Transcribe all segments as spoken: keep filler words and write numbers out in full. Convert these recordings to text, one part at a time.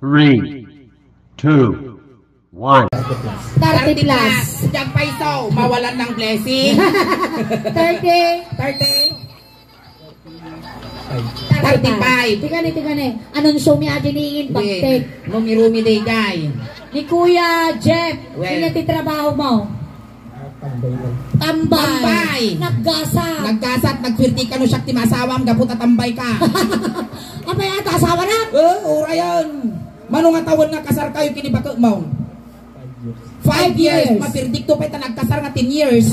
Three, two, one. Thirty plus. Diyan pa iso, mawalan ng blessing. Thirty. Thirty. Thirty-five. Tigani, tigani. Anunsyo mi adi ni ingin baktek. Rumi-rumi daydiay. Ni Kuya Jeff, well, kanya ti trabaho mo. Tambay. Tambay. Tambay. Naggasat. Naggasat, nagpirti ka no siak ti masawam, gapu ta tambay ka. Apay ata asawa na? Eh, urayan. Mano nga tawen nga kasar kayo kini bakek mo? Five years. Five years. Mapirdik to pay ta nagkasar nga ten years.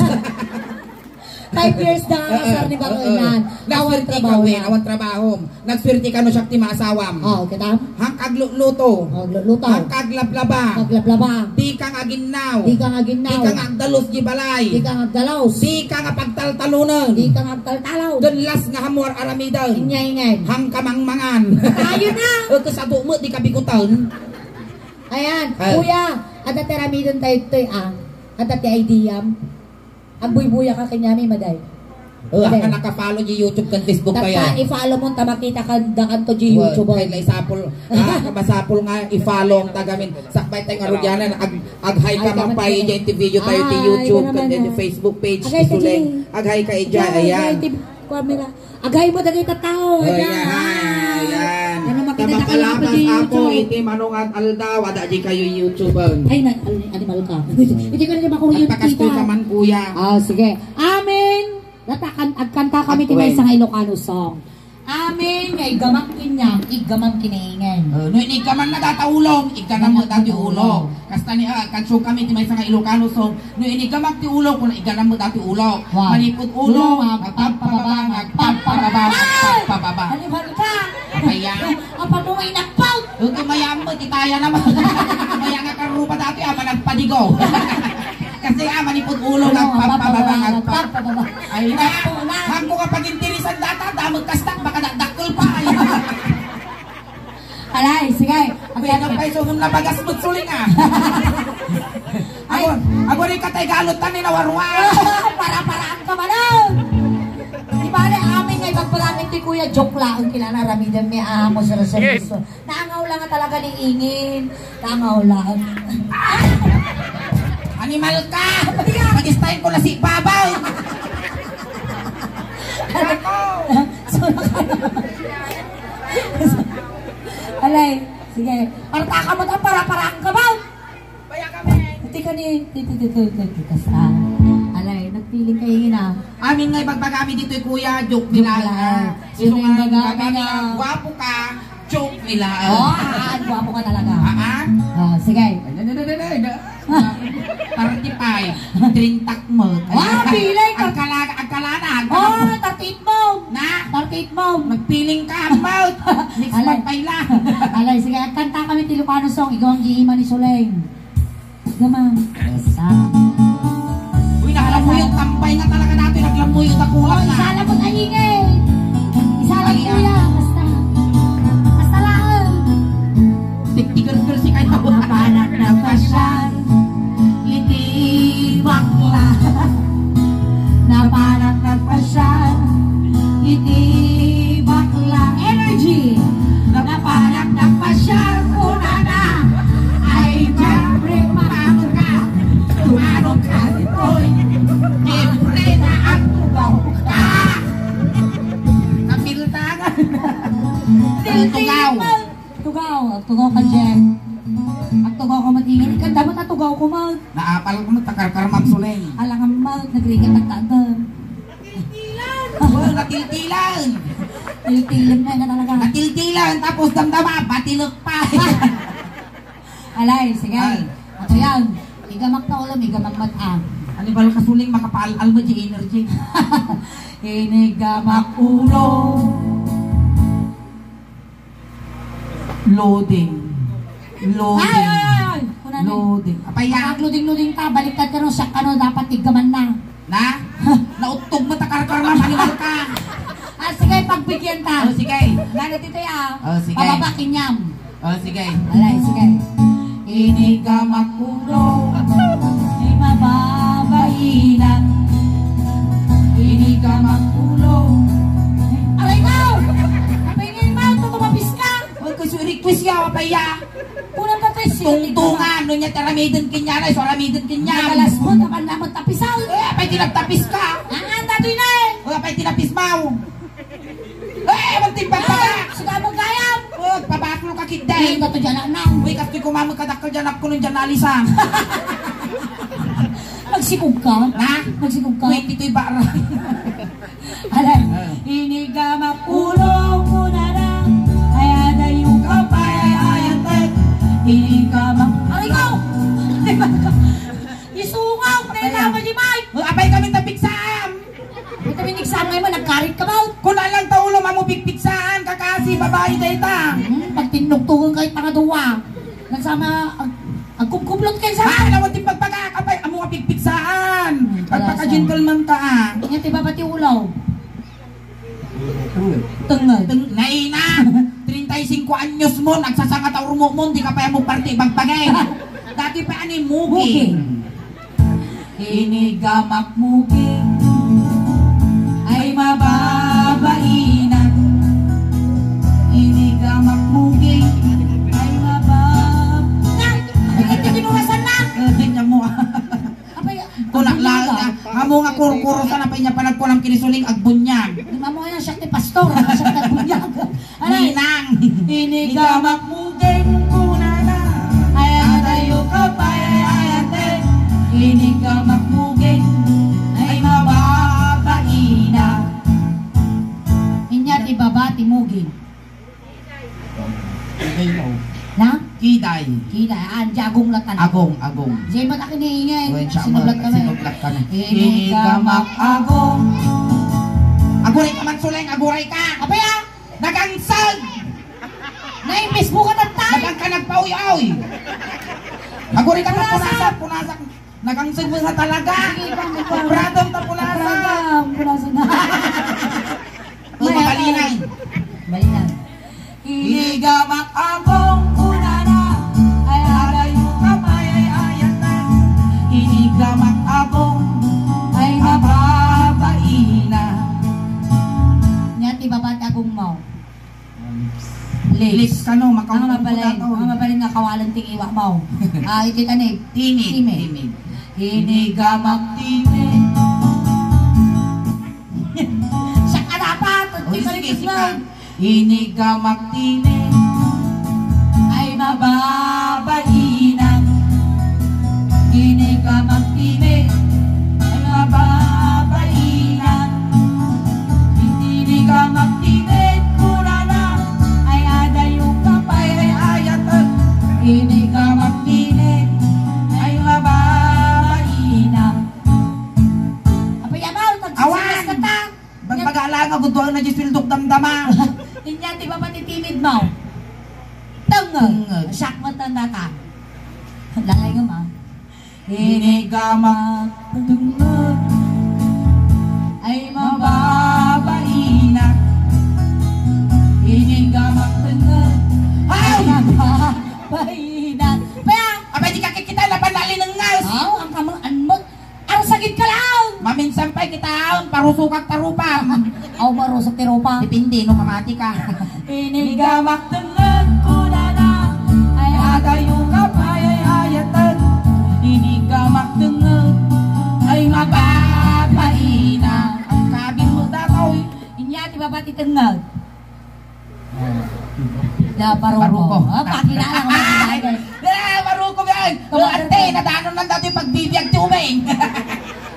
Five years da kasar ni bakenan. Awan trabaho. Awan trabaho. Nagswerte ka no siak ti maasawam. Oh, kita? Hangka agluluto. Oh, agluluto. Hangka aglablaba. Aglablaba. Di ka nga aginnaw. Di ka nga aginnaw. Di ka nga agdalus di balay. Di ka nga agdalus. Di ka nga pagtaltalunen. Di ka nga agtaltalaw. Ken las nga hammuar aramiden. Inya ingen. Hangka mangmangan. Ayo na. E, kasado met di ka bigutan. Ayan, ah, kuya, adda ti aramiden tayo toy, ah. Adda ti idea. Agbuybuya ka kanyami, maday. Oh, maday. Ang nakafollow di YouTube kan Facebook kaya. I-follow mo, ta makita ka, dakan to di YouTube. Kaya isapol, ah, masapol nga i-follow ang tagamin. Sakbay tayo nga rugyanan, ag, ag-hi ka man pay, di video tayo di YouTube, kan di Facebook page, Suleng. Ag-hi ka, ija, ayan. Camera. Agay mo dagiti tao. Oh, ayan. Ayan. Ano makita na kayo ako, iti manungat aldaw, ada di kayo YouTuber. Ay, na, animal ka. Hindi ka na makuryente ka. Pakastoy ka man, kuya. Ah, sige. Amen. Natakan, agkanta kami ti maysa nga Ilocano song. Amen. Nga iggamak kaniam, iggamam kaniingen. Oh, no, iggamam na data ulong, igganam mo dati ulong. Kasta ni, ah, kansuka mi ti maysa nga Ilocano song, no iniggamak ti ulong, kuna igganam mo dati ulong. Wow. Manipud ulong, ulong, agpagpababa, agpagpababa, agpagpababa. Ay! Animal ka! Apaya. Apa mo nga inakpaw? Ito mayam mo, ti taya naman. Maya nga karupa dati, ah, managpadigo. Kasi, ah, manipud ulong, ulong, agpagpababa, agpagpababa. Ay, na. Agpagpababa. Hangko nga pagintirisan data, damag kastak, baka dakdakkel pa, ay. Alay, sige. Ang pwede pa isunod na bagas mo, suling, ah. Ay. Ako, ako rin katay galot na ninawarwar. Para-paraan ka man, ah. Di ba, amin nga ipagpalamin ti kuya, joke lang, kinanaramidan mi, ah, mo sa resolution. Yes. Naangaw lang nga talaga ni Ingin. Naangaw lang. Animal ka! Mag-style ko na si Babaw! Alay, sige. Parta ka mo, para-paraan ka ba? Baya kami. Ti kani, ti, ti, ti, ti, ti, ti, kas-, ah. Alay, nagpiling kayo yun, ah. Amin nga ibagbagami ditoy, kuya, joke mi lang, ah. Joke lang. Isu nga ibagbagami nga, ah, gwapo ka, joke mi lang. Oh, ah, gwapo ka talaga. Ah, ah? Oh, sige. Ay, na, na, na, na, na, na. Thirty-five, trintak mo. Wow, pilay ka. Agkala-, agkalanan. Oh, thirty-eight mo. Na? Thirty-eight mo. Magpiling ka, mouth. Next month pa ila. Alay, sige, kanta kami ti Ilocano song, igawang giima ni Suleng. Gamang. Basta. Uy, nakalamuyot, tambay nga talaga natin, naglamuyot ako. Oh, isa lang mo tayo, eh. Isa lang, kuya. Basta. Basta lang. Tiktigan ko si kaya. Napanak na pasyal iti bakla. Napanak nagpasyal iti bakla. Energy! Napanak nagpasyal kunana. Ay, Jeffrey, paano ka? Tumano ka ditoy? Jeffrey na ang tugaw ka! Kapiltangan! Tiltil! Tugaw. Tugaw, agtugaw ka, Jen. Agtugaw ka, Matingin. Ikanda mo, tatugaw ko, Mag. Naapal ko, Mag, takarkar, Mag, Suleng. Alangan, Mag, nagrigat, nagtagan. Tiltilan! Wala, natiltilan! Tiltilan na nga talaga. Natiltilan, tapos damdama, batilok pa. Alay, sige. Ay. Ako yan. Igamak na ulo, igamak mata. Ano ba, Kasuling, makapaal-al mo, di energy? Inigamak ulo. Loading. Loading. Ay, ay, ay, ay. Kuna ni. Loading. Apay, ya. Pag loading, loading ta, baliktad ka no, siya ka no, dapat tiggaman na. Na? Nauttog mo, takarkar na, manimal ka. Ah, sige, pagbigyan ta. Oh, sige. Nana, tito, ya. Oh, sige. Pababa, kinyam. Oh, sige. Alay, sige. Inigamak ulo, di mababainan. Inigamak ulo. Aray ko! Kapingin mo, tutumapis ka! Uy, gusto request ya, mapaya. Tungtungan, no nia ti aramiden kenyan, isu aramiden kenyan. Nagalasbot, apan namot tapisaw. Eh, apay ti nagtapis ka? Ang anda to, ina, eh. O, apay ti napis mo? Eh, awan ti pagpaka. Siga mo gayam. O, pabakol ka, kidday. Ay, bato dyan, anak. Uy, kastoy kumamag kadakkel dyan, ako nun dyan, nalisan. Nagsikog ka? Ha? Nagsikog ka? Uy, dito'y bara. Alam, ah. Inigamak ulo mo na lang. Ay, adayo ka pa, ay, ay, ay, ay. Inigamak. Aray ko! Isungaw, apay, kaya ah. Tama di, Mike. O, apay kami tapigsam. Ito, minig sa ngayon mo, nagkarit ka ba? Kuna lang ta ulo, mamupigpigsaan, kakasi, babae, dayta. Hmm, pagtinugtugan kayo, tanga duwa. Nagsama, ag-, agkubkublot kayo sa. Ah, alam mo, ti pagpagakapay, amo nga pigpigsaan. Hmm, pagpaka-gentleman ka, ah. Nga, ti baba ti ulaw. Tenged. Teng-, naina, treinta y cinco anyos mo, nagsasanga ta urmo mo, di ka pa mo parte ibagbagay. Dati pa ani, mugi. Mugi. Inigamak mugi ay mababainan. Inigamak mugi ay mabab-, ay, ay, tinuwasan na. Eh, di niya mo. Apay, kuna, ang la-, bunyag, ah. Amo nga kurkurusan, apay niya panagkunam kinisuling agbunyag. Di mamo yan, siya ti pastor, siya ti agbunyag. Aray. Ninang. Inigamak muging kunana. Ay, adayo ka pay, ay, ate. Inigamak muging ay mababaina. Inya ti baba ti muging. Kiday, oh. Na? Kiday. Kiday. Ah, di agong latan. Agong, agong. Di mo takin iingay. Wen, siya mo, sinublat kami. Sinublat kami. Inigamak agong. Aguray ka man, Suleng, aguray ka. Apay, ah? Nagangsag! Naimbis mo ka, tatay! Nagang ka nagpauyaw! Aguri ka, punasan, punasan! Nagangsag mo na talaga! Sige, ikaw, ikaw. Obradong ka, punasan! Obradong, punasan na. O, mabalinan. Balinan. Inigamak agong kunana, ay adayo ka pay ay ayatan. Inigamak agong ay mababaina. Nia ti baba't agong mo. Lips. Lips kano, makaw-, ang mabalin, ang mabalin nga kawalan ti iwa mo. Ah, iti tani. Timid. Timid. Timid. Inigamak timid. Siya ka dapat. O, sige, sige. Inigamak timid ay mababaina. Inigamak timid ay mababaina. Inigamak timid kunana ay adayo ka pay ay ayatan. Inigamak timid ay mababaina. Apay, abaw, awan! Tagsisingas ka ta. Bagbaga lang nga guduan na di sueldok damdama. Inya ti baba ti timid mo. Tengngeg. Tengngeg. Siak met tanda ka. Lalay nga ma. Inigamak tengngeg ay mababaina. Inigamak tengngeg ay mababaina. Paya! Abay, di ka kikita na panalinengngas. Aw, ang kamang anmot. Ang sakit ka lang! Maminsan pay kitaon, parusokak ta rupa. Aw, marusok ti rupa. Depende no mamati ka. Inigamak tengngeg kunana, ay adayo ka pay ay ayatan. Inigamak tengngeg, ay mababaina. Ang kabil mo datoy. Inya ti baba ti tengngeg. Da, paruko. Paruko. Ah, pakilala ko na. Eh, paruko yan. Ante, nadanon lang dati pagbibiag ti ubing.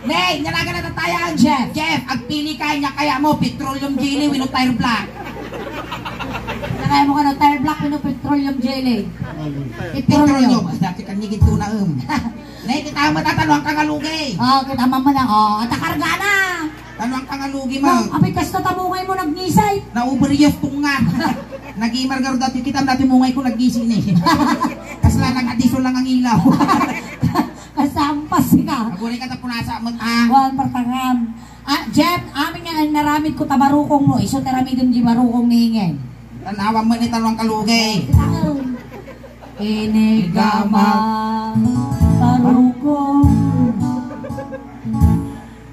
Nay, nanagan na tayo ang Jeff. Jeff, agpili ka niya kaya mo, petroleum jelly, wenno tire black. Kaya mo ka na, tire black, wenno petroleum jelly? Petroleum. Petroleum. Dati kanigit ko na, um. Nay, kita mo, tatanuan ka nga lugi. Oh, kita mo na. Oh, at karga na. Tano ang kangalugi mo? Nang, apay, kasta ta mungay mo nagngisi. Nauber yes tunga. Nagimar garo dati kita, dati mungay ko nagngisi ni. Kasla nang adiso lang ang ilaw. Kasampas ka. Aguray ka ta punasa mo, ah. Wan, partangan. Ah, Jeff, amin nga ang naramid ko ta barukong mo. Isu ti aramidem di barukong ni Ingen. Tanawan mo ni tano ang kalugi. Tangan. Inigama barukong.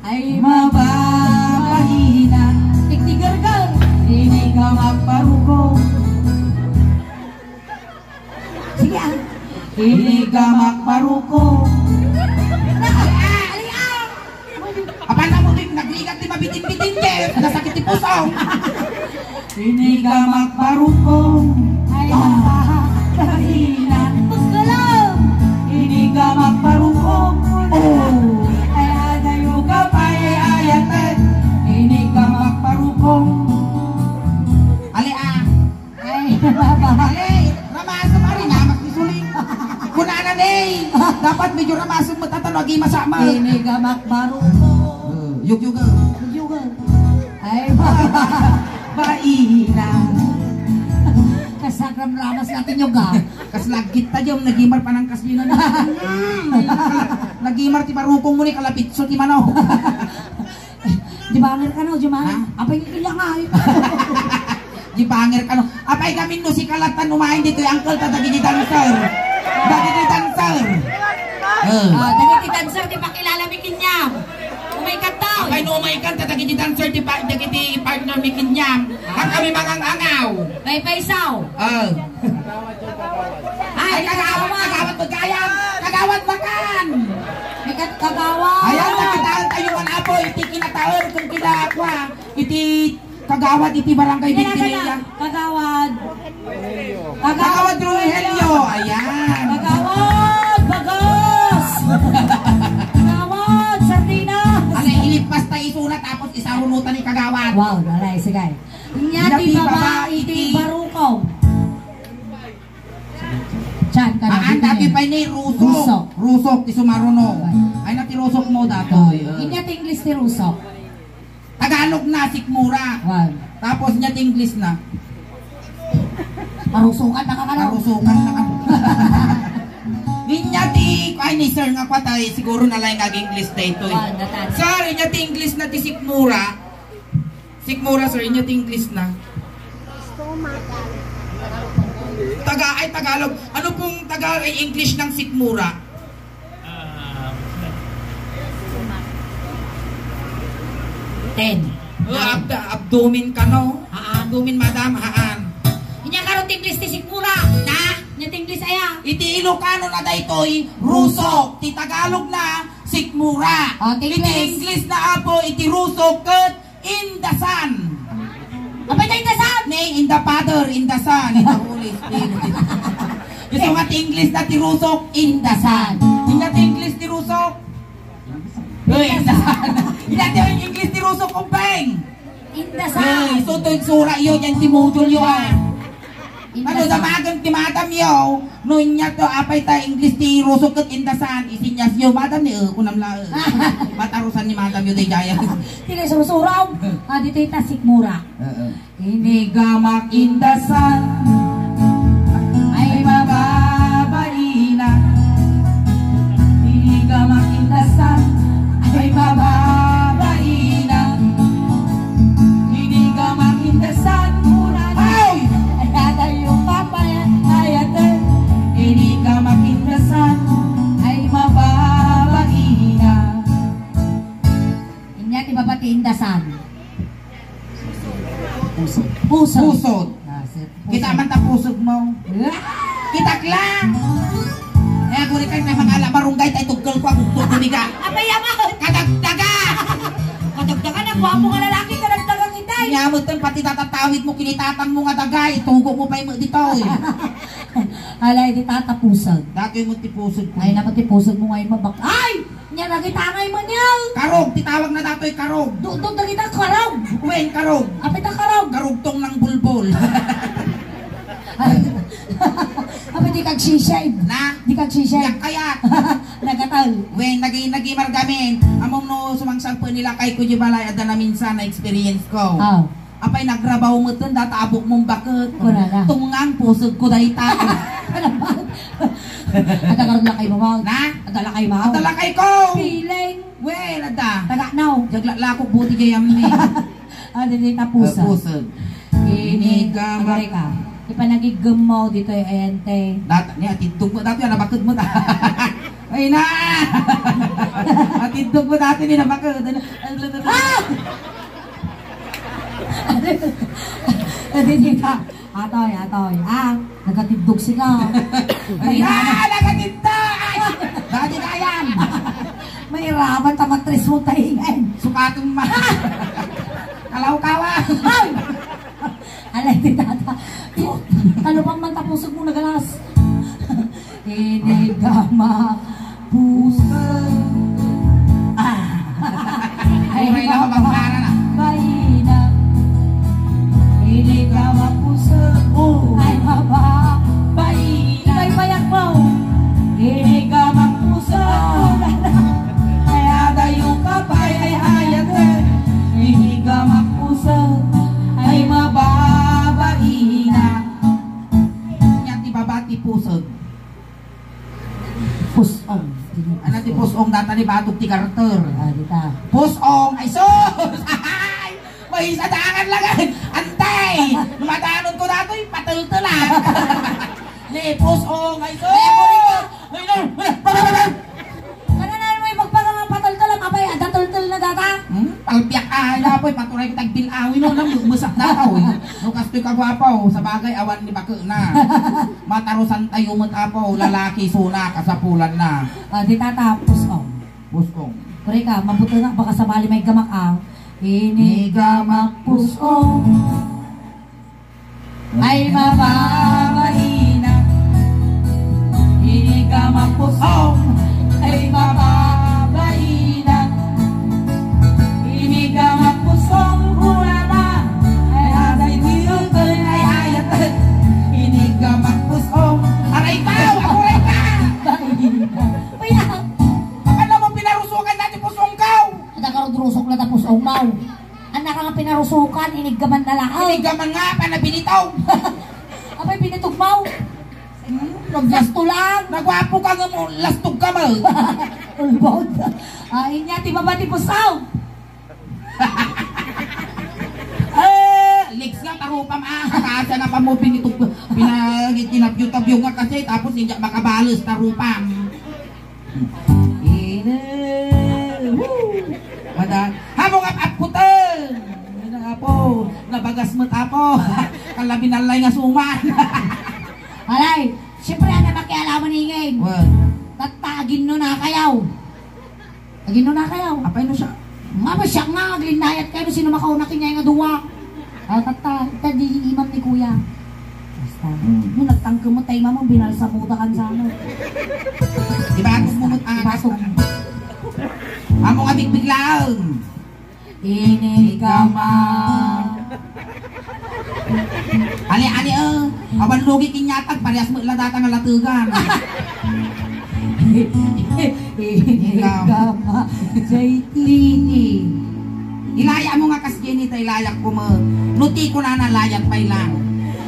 Ay, mababaina. Tigtigargar. Inigamak barukong. Sige, ah. Inigamak baruko. Apan na mo, Rick, nagligat ti mabitin-bitin, Jeff. Nasakit ti puso. Inigamak baruko. Ay, ah, Karina. Pagkalam. Inigamak baruko. Oh. Ay, adayo ka pa, ay, ayatan. Inigamak baruko. Ali, ah. Ay, baba. Ali, ramasem, ari, namak ni Suling. Kunana, ne. Dapat medyo ramasem met ata no agimasamak. Inigamak baruko. Eh, yugyuga. Yugyuga. Ay, baba. Baina. Kasagramramas natin yung ga. Kas lagkit ta diyam, nagimar panangkas di na. Nagimar ti barukong mo ni kalapitso ti manok. Di banger ka, no, Jumar? Ha? Apay nga kailangan. Di banger ka, no? Apay kami no si kalatan umain dito, yung uncle ta dagiti dancer. Dagiti dancer. Eh. Ah, dagiti dancer, di pakilala mi kaniam. Umay ka daw. Apay no umay ka, ta dagiti dancer, di pa, dagiti partner mi kaniam. Ah. Ang kami mangang-angaw. Paypaysaw. Ah. Ay, kagawad, kagawad, magayam. Kagawad, makan. Mikat kagawad. Ayan, nakitaen tayo man, apo, iti kinataer, kung kila, kwa, iti kagawad, iti barangay Kila, Bintineya. Kagawad. Kagawad Rogelio, ayan. Kagawad, bagas. Kagawad, sardinas. Ano, ilipas tayo isuna, tapos isarunutan ni kagawad. Wow, alay, sige. Nya ti baba iti baruko. Chan ka na, Haan dati pay ni rusok. Rusok. Rusok, ti sumaruno. Ay, na ti rusok mo, datoy. Inya ti English ti rusok. Tagalog na, sikmura. Wow. Tapos nya ti English na. Parusukan na ka, kalaw. Parusukan na ka. Inya ti, ay, ni sir nga patay, siguro na lang ag-English daytoy. Wow, natan. Sir, inya ti English na ti sikmura. Sikmura, sir, inya ti English na. Taga, ay, Tagalog. Ano pong Tagalog ay English ng sikmura? Ten. Oh, abda-, abdomen ka, no? Haan. Abdomen, madam, haan. Inya karo ti English ti sikmura. Na? Inya ti English aya? Iti Ilocano na daytoy, rusok. Ti Tagalog na, sikmura. Oh, ti English. Iti English na, apo, iti rusok, ket Indasan. Apay ta indasan? Nay, in the Father, in the Son, in the Holy Spirit. Gusto nga ti English na ti rusok, indasan. Inda ti English ti rusok. Uy, indasan. Inda ti English ti rusok, kumpeng. Indasan. Uy, so to sura yo, yan ti module yo, ah. Ano, damagan ti madam yo, no, inya to, apay ta English ti rusok ket indasan, isinyas yo, madam ni, eh, kunam la, eh. Matarusan ni madam yo, daydiay. Ti nasursuraw, ah, ditoy ta sikmura. Oo. Inigamak indasan, ay mababaina. Inigamak indasan, ay mababaina. Inigamak indasan, mura na. Ay! Ay, adayo papayan, ay, ate. Inigamak indasan, ay mababaina. Inya ti baba ti indasan. Pusod. Pusod. Pusod. Ah, si Kita man ta pusod mo. Ah! Kitak lang. Eh, guri ka na mga ala, marunggay tayo, tuggal ko, agugtog ko, niga. Apay, ama! Kadagdaga! Kadagdaga, nagwapo nga lalaki, kadagdaga kita, eh. Nya mo, ten, pati tatatawid mo, kinitatang mo nga dagay, tugo mo pa yung dito, eh. Alay, di tatapusag. Datoy mo ti pusod ko. Ay, naman ti pusod mo ngayon, mabak-, ay! Nya, nagitangay man yan. Karog, ti tawag na datoy karog. Dudod na kita, karog. Wen, karog. Apay ta karog? Karugtong ng bulbol. Apay di kag sisay. Na? Di kag sisay. Yak kaya. Nagatal. Wen, nagi, nagi margamin. Among no sumangsangpo nila kay Kuya Balay, ada na minsan na experience ko. Ah. Apay, nagrabaw mo ton, data abok mong bakit. Kunana. Tungang pusod ko dayta. Ada karon lakay mo, Mang. Na? Ada lakay mo. Ada lakay ko. Piling. Well, ada. Taga, no. Jaglaklakok buti jay amni. Ah, dili ta pusod. Ah, pusod. Ini ka, agari ka. Ipanagigem mo dito, ente. Dat-, ni atidtog mo, dati, ah, nabaked mo, ta. Ay, na! Atidtog mo, dati, ni nabaked. Ah! Adi, di ka. Atoy, atoy. Ah. Nagatiddog sika. Ay, ah, nagatiddog! Ay, dati kayan! Mairaman ta matris mo taingan. Sukatong ma-, kalawkawa. Ay! Alay, ti tata. Kalupang man ta pusog mo nagalas. Inigama pusog. Ah. Ay, okay na, mababa. Mababa na. Baina. Inigama pusog. Oh. Ay, mababa. Baina. Ikay payak mo. Inigama pusog. Ay, adayo ka pa, ay, ay, ayat, eh. Inigama pusog. Ay, mababaina. Nya ti baba ti pusog. Pusong. Ano ti pusong? Data ni batog ti garter. Ah, dita. Pusong! Ay, sus! Ay! May isa dangan lang, eh. Antay! Lumadanon ko datoy, patultulan. Ni pusong! Ay, sus! Ay, no! Kanana mo yung magpaganga patultulan, abay, ada tultul na data? Hmm? Palbiak, ah, ina po, paturay ko tagbil awin, no? Alam mo, musak na ako, eh. No, kastoy kagwapo, sa bagay, awan ni bako na. Matarusan tayo met, Apo, lalaki, suna, kasapulan na. Ah, di tata, pusong. Pusong. Pare ka, mabuti nga, baka sabali may gamak, ah. Ini gamak pusong. Ay, mababaina. Ini gamak pusong. Ay, mababaina. Ini gamak pusong, hurana. Ay, asay ni Uncle, ay, ayat. Ini gamak pusong. Aray ka! Aray ka! Kaya, paano mo pinarusukan dati pusong ka? Ada ka rudrusok na tapos umaw. Anak nga pinarusukan, iniggaman na lang. Iniggaman nga, panabinitaw. Abay, binitog mo. Hmm, naglas-, gasto lang. Nagwapo ka nga mo, lastog ka mo. Ulbod. Ah, inya, ti baba ti pusaw. Ah, legs nga, tarupam, ah. Kasi nga pa mo binitog, pinag-, tinabyo-tabyo nga kasi, tapos hindi makabales, tarupam. Ina, woo! Mada, amo nga apkuten! Ina, Apo, nabagas met, Apo. Kalabi nalay nga suman. Alay, siyempre, ano makialaman ingin? Well. Tatta, aginno na kayaw. Aginno na kayaw. Apay no siya? Nga ba siya nga, aglinnayat kayo, sino makauna kanya nga duwa? Ah, tatta, ita di imam ni kuya. Basta, hmm, no, nagtangke mo tayo, mama, binalsa mo da kan sa ano. Di ba, ako mo, ah, ibaso mo. Amo nga bigbiglaang. Ini ka ma. Ali, ali, eh. Awan lugi kinyatag, parehas mo ila data nga latugan. Ini ka ma. J T. Ilaya mo nga kas Jenny, ta ilayak ko mo. Nuti ko na nalayat pay lang.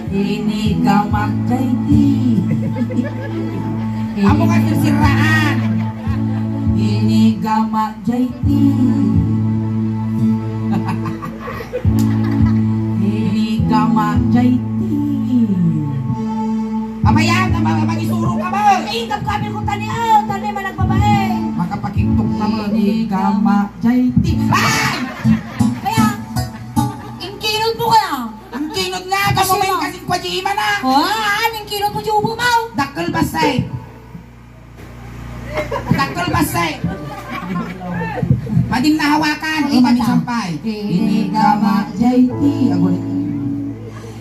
Ini ka ma, J T. Amo nga sirsiraan. Ini ka ma, J T. Ini ka ma, J T. Abayan, na ma-, mangisuro ka ba? Ay, ikap kami ko tani, oh, tani managbabae. Makapakingtok ka mo. Ini ka ma, J T. Ay! Kaya, ingkinod mo kaya? Ang kinod nga, kasi kamo may mo. Kasing kwa di ima na. Oh, ah, ang kinod mo di ubo mo. Dakkel basay. Dakkel basay. Padim nahawakan, eh, mami sampay. Ini gama J T. Agulit.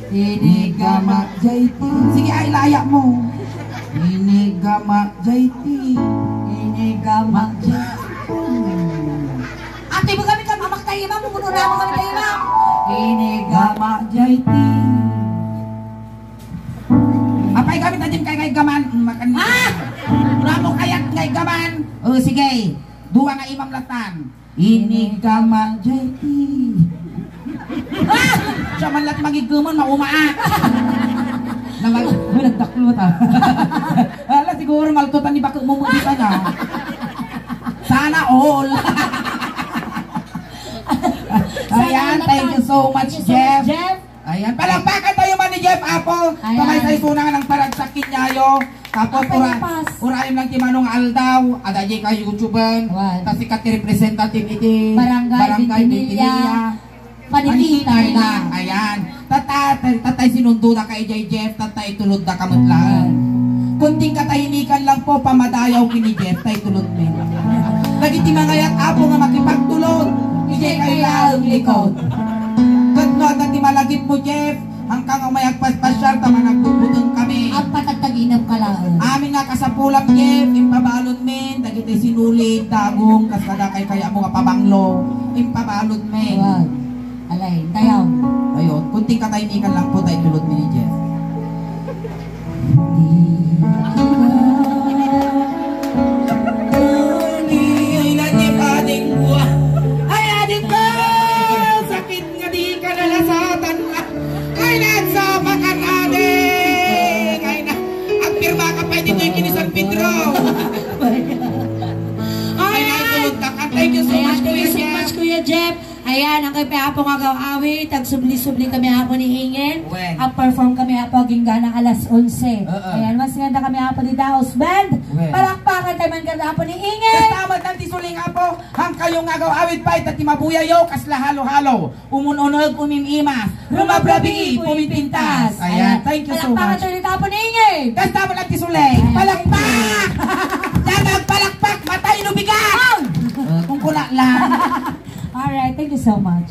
Ini gama J T. Sige, ay, laya mo. Ini gama J T. Ini gama J T. Ate mo kami ka, mamak tayo, ma'am. Pupuno na mo kami tayo, ma'am. Ini gama J T. Apay kami tadim kay ngay gaman. Mm, makan. Ah! Wala mo kayat ngay gaman. O, sige. Duwa nga imam latan. Ini gama J T. Ah! Siya man lat magigamon, maumaak. Nangag-, uy, nagdaklo ta. Ala, siguro maltutan ni bakit mo mo di sana. Sana all. Ayan, thank you so much, Jeff. Ayan, palakpakan tayo man ni Jeff Apo. Ayan. Kamay sa isunang ng paragsak kinyayo. Tapos, ura-, uraim lang ti Manong Aldaw, adda di ka YouTuber. Wan. Ta sikat ti representative iti Barangay Barangay Ventimilla. Ventimilla. Panititar lang. Ayan. Tata, tatay sinundoda ka ijay Jeff, tatay tulodda ka met laeng. Kunting katahimikan lang po, pamadayaw kini Jeff, tay tulod mi. Dagiti mangayat, Apo, nga makipagtulod, ijay kay laeng likod. Ket no adda ti malagipmo, Jeff, hangka nga may agpaspasyal ta managbutbuteng kami. Agpatagtaginep ka laeng. Amin nga kasapulam, Jeff, impabalon min dagiti sinulid, dagum, kas kada kay kayatmo nga pabanglo, impabalon min. Wow. Alay, tayaw. Ayun, kunting katahimikan lang po, tay tulod mi ni Jeff. Ay, nani, pading buwa. Ay, adik ko! Sakit nga di ka nalasatan. Ay, nagsapa ka, ading. Ay, na, agpirma ka pa ditoy kini San Pedro. Ay, Ay, nasunod ka. Thank you so Ayan, much, thank you Kuya so Jeff. much, Kuya Jeff. Ayan, ang kay Apo nga agaw-awit, agsubli-subli kami, Apo, ni Ingen. Wen. Ag-perform kami, Apo, agingga na alas onse. Oo. Ayan, mas ganda kami, Apo, ni Daos Band. Wen. Palakpakan tayo man ganda, Apo, ni Ingen. Kasama tayo ti suling, Apo, hangkayo nga agaw-awit pa, ita ti mabuyayo, kasla halo-halo. Umun-uneg, umim-imas. Rumabrabii, pumipintas. Ayan, Ayan. Thank you so Palakpakan much. tayo ni Apo, ni Ingen. Kasama lang ti suling. Ayan. Palakpak! Yan ang palakpak, matay no bigat! Ang! Kung kula lang. Alright, thank you so much.